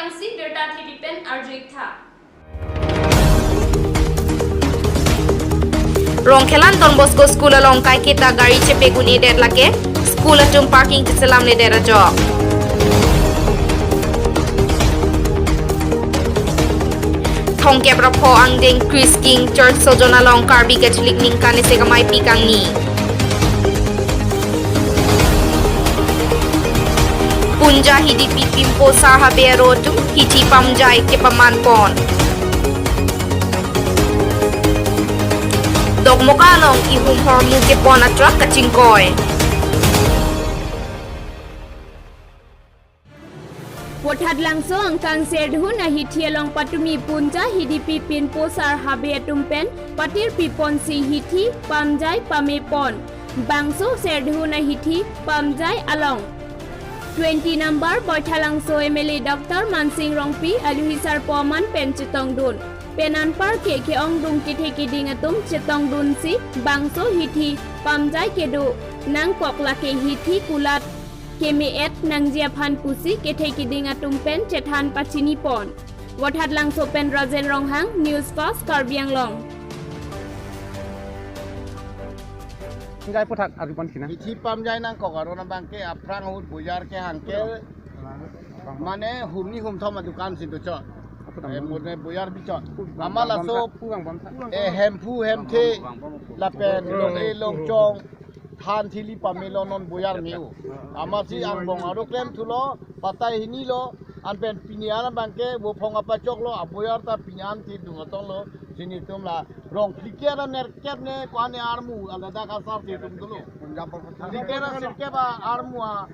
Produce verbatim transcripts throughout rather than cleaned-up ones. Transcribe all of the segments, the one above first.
Angsi birta thipi pen arju-ik tha. Rongkhelan Don Bosco School along kaiketa gari chepe-un-edet lake, school atum parking cheselamledet ajok. Thomkep ra pho angdeng Khrist King Church Sojon along Karbi Catholic ningkan isi kamaipi kangni. Punja hidipi pimpo sar habe aro atum hithi pamjai kepaman pon. Dokmoka along ihum hormu kepon atruck kachingkoi. Vothatlangso angkang Serdihun ahithi along patumi Punja hidipi pimpo sar habe atum pen patirpi ponsi hithi pamjai pame pon. Bangso Serdihun ahithi pamjai along twenty number Baithalangso M L A Doctor Mansing Rongpi aluhi sarpo aman pen chetongdun. Pen anparke ke-ongdung kethe keding atum chetongdunsi bangso hithi pamjai kedo nangkok lake hithi kulat keme-et nangji aphan pusi kethe keding atum pen chethan pachini pon. Vothatlangso pen Rajen Ronghang, News Fast Karbi Anglong. Jai puthak arju pon kina. Hithi pamjai nangkok aron abangke aphrang ahut bojar kehang ke mane humni humthom adukan si dochot. Eh, mane bojar bichot. Amat laso, eh, hemphu hemthe lapen long-e longchong than thili pamelo non bojar me-o. Amatsi angbong aro klem thulo, patai hinilo, anpen pini an abangke vophong apachoklo, abojar ta pini an thi dung atonglo, si nelitum la rong phlikep ra nerkep ne ko-an armu, ladak asarthe atum dolo. Phlikep ra sirkep armu a,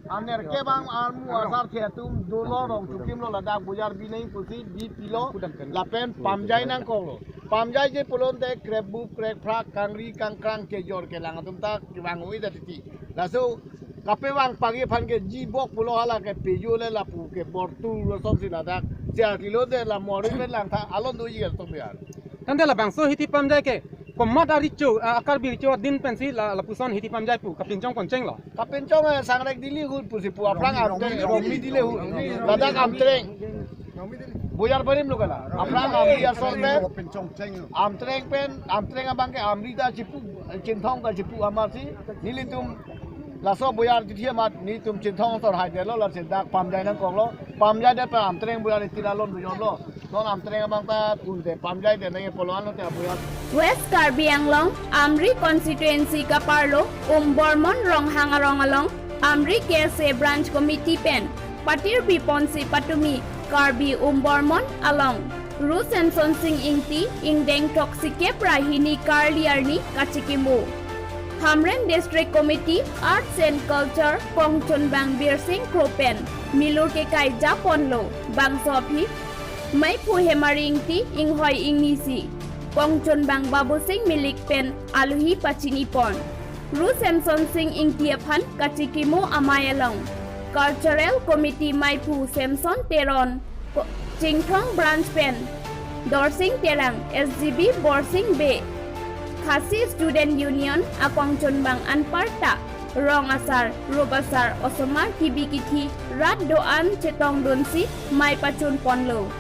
anerkep armu asarthe atum dolo, rong chukimlo ladak bojar binai pusi bipilo, lapen pamjai nangkoklo. Pamjai je pulote krepbup krepphrak kangri kangkrang kejor kelang atum ta kevang-oi ta titi. Laso kapevang pagi aphan ke jibok pulo hala ke pejo le lapu ke bortu lo sonsi ladak. Sia kilo de la mori pen langtha alon doji ke tok biar. Tangte labangso hithi pamjai ke komat arecho, a, Karbi recho adin pensi la, lapuson hithi pamjai pu kapinchong ponchenglo. Kapinchong, eh, sangrek dili ahut pusi pu aphrang Amtreng, Rongmi dili ahut. Ladak Amtreng. Bojar barim lo kala. Aphrang Amri asor pen. Amtreng pen, Amtreng abangke Amri ta chipu, Chinthong ta chipu amatsi. Nelitum laso bojar chithi amat nelitum Chinthong asor haidetlo, lasi dak pamjai nangkoklo. Pamjai det pen Amtreng bojar itir alon bojarlo. Non Amtreng abang ta kunte pamjai det nangji pulo anlote abojar. West Karbi Anglong, Amri constituency kaparlo, Umbormon Ronghang arong along, Amri K S A Branch Committee pen patirpi ponsi patumi Karbi Umbormon along Ru Semson Sing Ingti ingdeng throksikep ra hini karli arni kachikimo. Hamren District Committee Arts and Culture kongchunbang Birsing Kro pen milur kekai japonlo, bangso aphi maiphu Hemari Ingti inghoi ingnisi kongchunbang Babusing Milik pen aluhi pachini pon. Ru Semson Sing Ingti aphan kachikimo amei along Cultural Committee maiphu Semson Teron, ko-, Chinthong Branch pen Dorsing Terang, S G B Borsing Bey, Khasi Student Union akongchunbang anparta rong asar, rup asar, osomar kibi kithi rat do-an chetongdunsi mei pachun ponlo.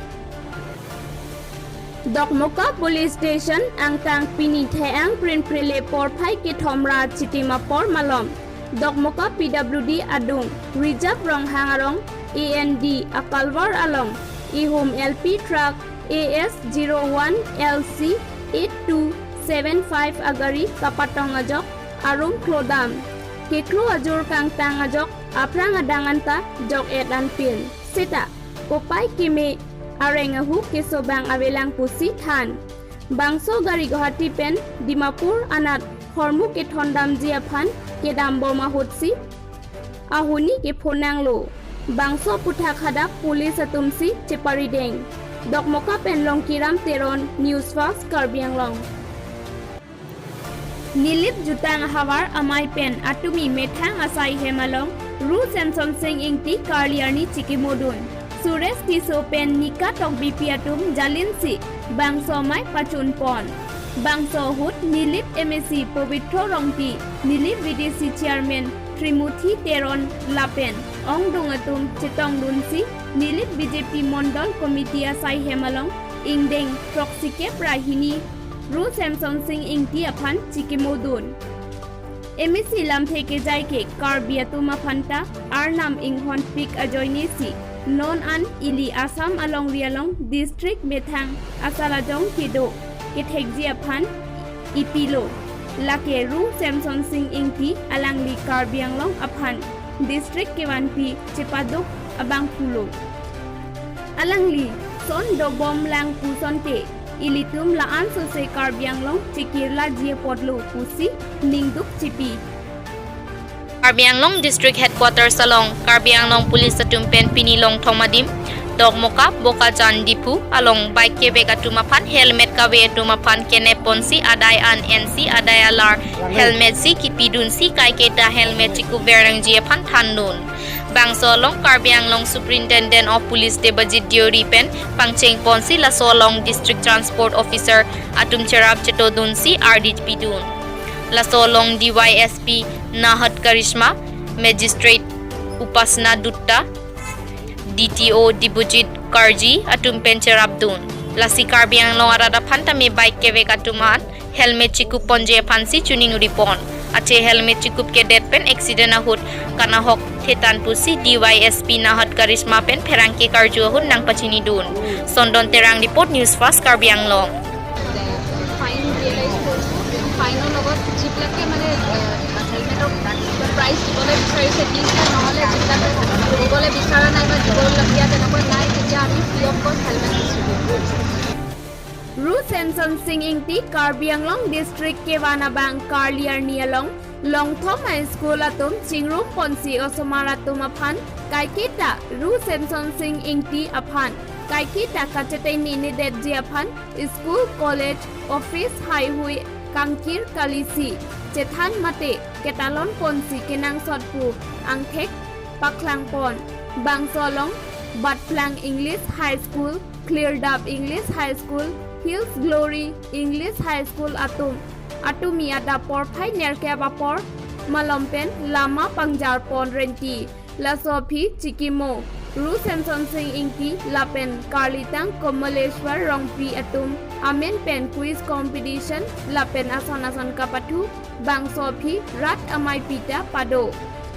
Dokmoka Police Station angkang pini the-ang prinprele porphai kethom ra chitim apor malom Dokmoka P W D adung Rijap Ronghang arong A N D akalvar along ihum L P truck A S zero one L C eight two seven five agari kapatong ajok arum klo dam keklo ajur kangtang ajok aphrang adang anta jok-et anpin. Seta kopai keme areng ahu keso abang avelang pusi than. Bangso gari Guwahati pen Dimapur anat hormu kethondamji aphan kedam bom ahutsi ahuni kephonanglo. Bangso aphuthak hadak police atumsi cheparideng. Dokmoka pen Longkiram Teron, News Fast Karbi Anglong. Nilip jutang ahavar amei pen atumi methang asai hem along Ru Semson Sing Ingti karli arni chikimodun. Suresh Tisso pen Nika Tokbipi atum jalinsi bangso amei pachun pon. Bangso ahut Nilip M A C Pobitro Rongpi, Nilip V D C Chairman Trimuthi Teron lapen ongdung atum chetongdunsi Nilip B J P Mondol Committee asaihem along ingdeng throksi kep ra hini Ru Semson Sing Ingti aphan chikimodun. M A C lamthe kejai ke Karbi atum aphanta arnam inghonpik ajoinesi non an ili Assam alongri along district methang asalajong kedo kethekji aphan ipilo. Lake Ru Semson Sing Ingti alangli Karbi Anglong aphan district kevanpi chepaduk abangphulo. Alangli son dobomlang pu asonte ilitum la-an sose Karbi Anglong chekirlaji apotlo pusi ningduk chipi. Karbi Anglong District Headquarters along Karbi Anglong Police atum pen pini Longthom adim Dokmoka Bokajan Diphu along bike kevek atum aphan helmet kave atum aphan kenep ponsi adai an ensi adai alar helmet si kipidunsi kaiketa helmet chikupver nangji aphan thandun. Bangso along Karbi Anglong Superintendent of Police Debajit Deori pen pangcheng ponsi laso along District Transport Officer atum cherap chetodunsi ardi pidun. Laso along D Y S P Nahat Karishma, Magistrate Upasna Dutta, D T O Dibujit Karji atum pen cherapdun. Lasi Karbi Anglong arat aphan tame bike kevek atum an helmet chikup ponji aphansi chuning ripon. Ache helmet chikup kedet pen accident ahut kanahok thetan pusi D Y S P Nahat Karishma pen pherangke karju ahut nangpachinidun. Sondon Terang report, News Fast Karbi Anglong. Fine realise কৰিছোঁ। ফাইনৰ লগত যিবিলাকে মানে, এ, হেলমেটৰ প্ৰাইচ দিবলৈ বিচাৰিছে, দিছে, নহ'লে যিবিলাকে দিবলৈ বিচৰা নাই বা দিবলগীয়া তেনেকুৱা নাই, তেতিয়া আমি ফ্ৰী অফ কষ্ট হেলমেট ডিষ্ট্ৰিবিউট কৰিছোঁ। Ru Semson Sing Ingti Karbi Anglong District kevan abang karli arni along Longthom High School atum chingrum ponsi osomar atum aphan kaiketa Ru Semson Sing Ingti aphan kaiketa kachetengni nedetji aphan school, college, office haihui kangkir kalisi chethan mate ketalon ponsi kenangsot pu angthek paklang pon. Bangso along Batplang English High School, Klirdap English High School, Hills Glory English High School atum atumi adap porphai nerkep apor malom pen lama pangjar pon renti. Laso aphi chikimo Ru Semson Sing Ingti lapen karlitang Komaleshwar Rongpi atum amen pen quiz competition lapen ason ason kapathu bangso aphi rat amei pita pado.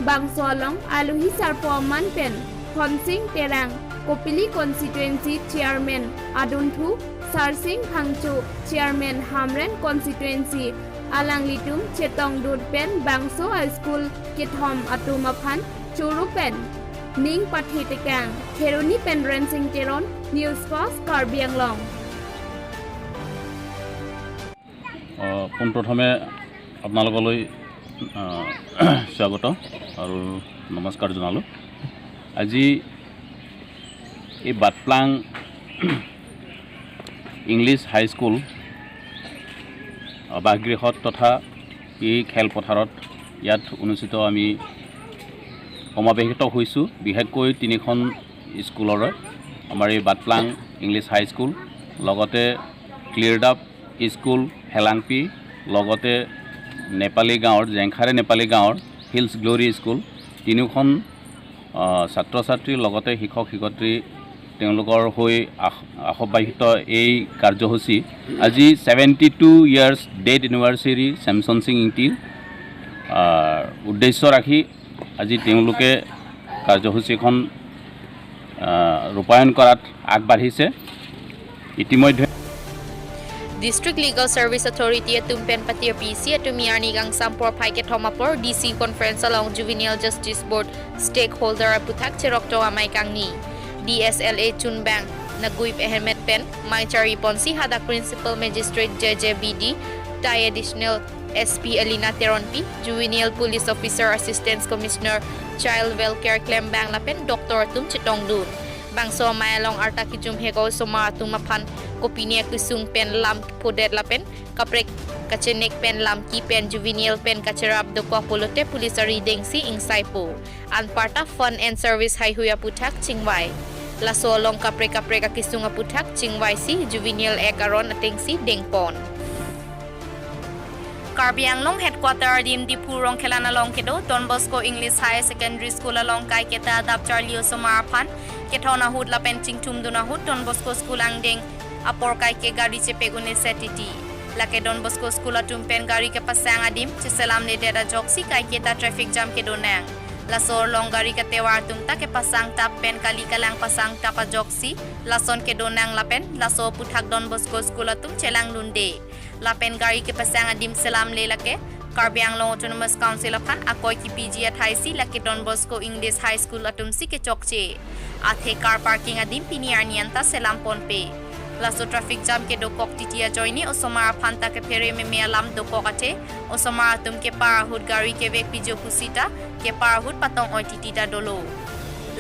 Bangso along aluhi sarpo aman pen Honsing Terang, Kopili Constituency Chairman adunthu, Sarsing Phangcho, Chairman Hamren Constituency, alanglitum chetongdun pen bangso a school kethom atum aphan choro pen ning pathe tekang. Kheroni pen Rensing Teron, News Fast Karbi Anglong. আহ, পোনপ্ৰথমে আপোনালোকলৈ, আহ, স্বাগতম আৰু নমস্কাৰ জনালোঁ। আজি এই বাটপ্লাং English high school, আহ, বাসগৃহত তথা এই খেলপথাৰত ইয়াত অনুষ্ঠিত আমি সমাৱেশিত হৈছোঁ। বিশেষকৈ তিনিখন স্কুলৰে, আমাৰ এই বাটপ্লাং ইংলিছ হাইস্কুল, লগতে ক্লিয়াৰডাপ স্কুল হেলাংপি, লগতে নেপালী গাঁৱৰ, জেংখাৰে নেপালী গাঁৱৰ হিলছ গ্ল'ৰী স্কুল, তিনিওখন, আহ, ছাত্ৰ ছাত্ৰী লগতে শিক্ষক শিক্ষয়িত্ৰী তেওঁলোকৰ হৈ আস-, আহ্বায়িত এই কাৰ্যসূচী আজি seventy two years death anniversary Semson Sing ইংতিৰ, আহ, উদ্দেশ্য ৰাখি আজি তেওঁলোকে কাৰ্যসূচীখন, আহ, ৰূপায়ণ কৰাত আগবাঢ়িছে। ইতিমধ্যে District Legal Service Authority atum pen pati A P C atum arni kangsam porphai kethom apor D C Conference along Juvenile Justice Board stakeholder aputhak cherok tong amei kangni. D S L A chunbang Naguib Ahmed pen mei chari ponsi hadak Principal Magistrate J J B D, tai Additional S P Elina Teronpi, Juvenile Police Officer Assistant Commissioner Child Welfare klembang lapen doctor atum chetongdun. Bangso amei along arta kijum heko osomar atum aphan kopine akesung pen lam phodet lapen kaprek kachenek pen lamki pen juvenile pen kacherap dokok pulote police arideng si ingsaipo. Anparta fun and service haihui aputhak chingvai. Laso along kaprek kaprek akesung aputhak chingvaisi Juvenile Act aron atengsi dengpon. Karbi Anglong Headquarter adim Diphu Rongkhelan along kedo Don Bosco English Higher Secondary School along kaiketa adap charli osomar aphan kethon ahut lapen chingthum dun ahut Don Bosco School angdeng apor kaike gari chepek un-e set titi. Lake Don Bosco School atum pen gari kepasang adim cheselamledet ajoksi kaiketa traffic jam kedo nang. Laso arlong gari katovar atum ta kepasang tap pen kali kalang pasang tap ajoksi lason kedo nang lapen laso aputhak Don Bosco School atum chelangdunde. Lapen gari kepasang adim selamle lake Karbi Anglong Autonomous Council aphan akoi kipiji athai si lake Don Bosco English High School atum si kechokche. Athe car parking adim pini arni anta selam ponpe. Laso traffic jam kedokok titi ajoine osomar aphan ta kephere meme alam dokok athe osomar atum kepar ahut gari kevek pijo pusi ta kepar ahut patong oi titi ta dolo.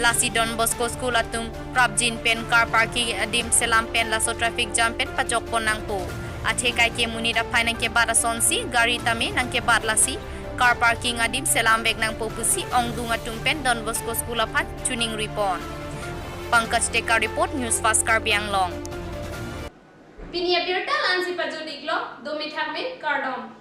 Lasi Don Bosco School atum prapjin pen car parking adim selam pen laso traffic jam pen pajok pon nangpo. Athe kaike monit aphai nangkebat asonsi gari tame nangkebat lasi car parking adim selam vek nangpo pusi ongdung atum pen Don Bosco School aphan choningri pon. Pankaj Tekar report, News Fast Karbi Anglong. Pini abirta la-ansi pajut-iklo, dome thakme, kardom.